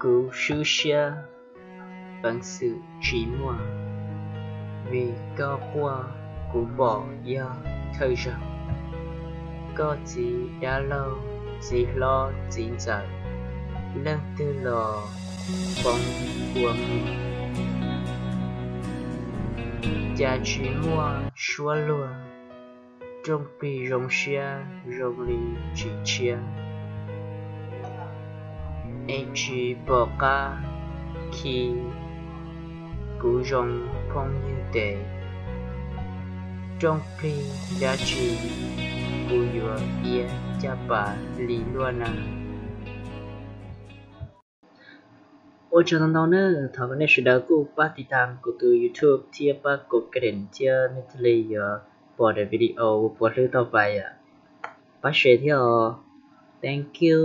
Kuv swb siab, peev xwm tsis muaj, vim koj quaj kuv pom yog thawj zaug. Koj txiv dab laug, txiv hlob txiv ntxawm, leej twg los poob ua muag, cas tsis muaj suab luag, rooj plig zoo siab zoo li tsis tshiab. Es tsis pom qab khi kuv zoo phooj ywg tes, rooj plig dab tsi kuv yuav iab caj pas li luaj na. Ua tsaug ntau ntau na, thov kom nej sawv daws kuj pab tiv tam kuv tus YouTube thiab pab kuv krim thiab nej thiaj li yuav pom daim video uas puas hlwb tau pais yom. Pab share thiab os. Thank you.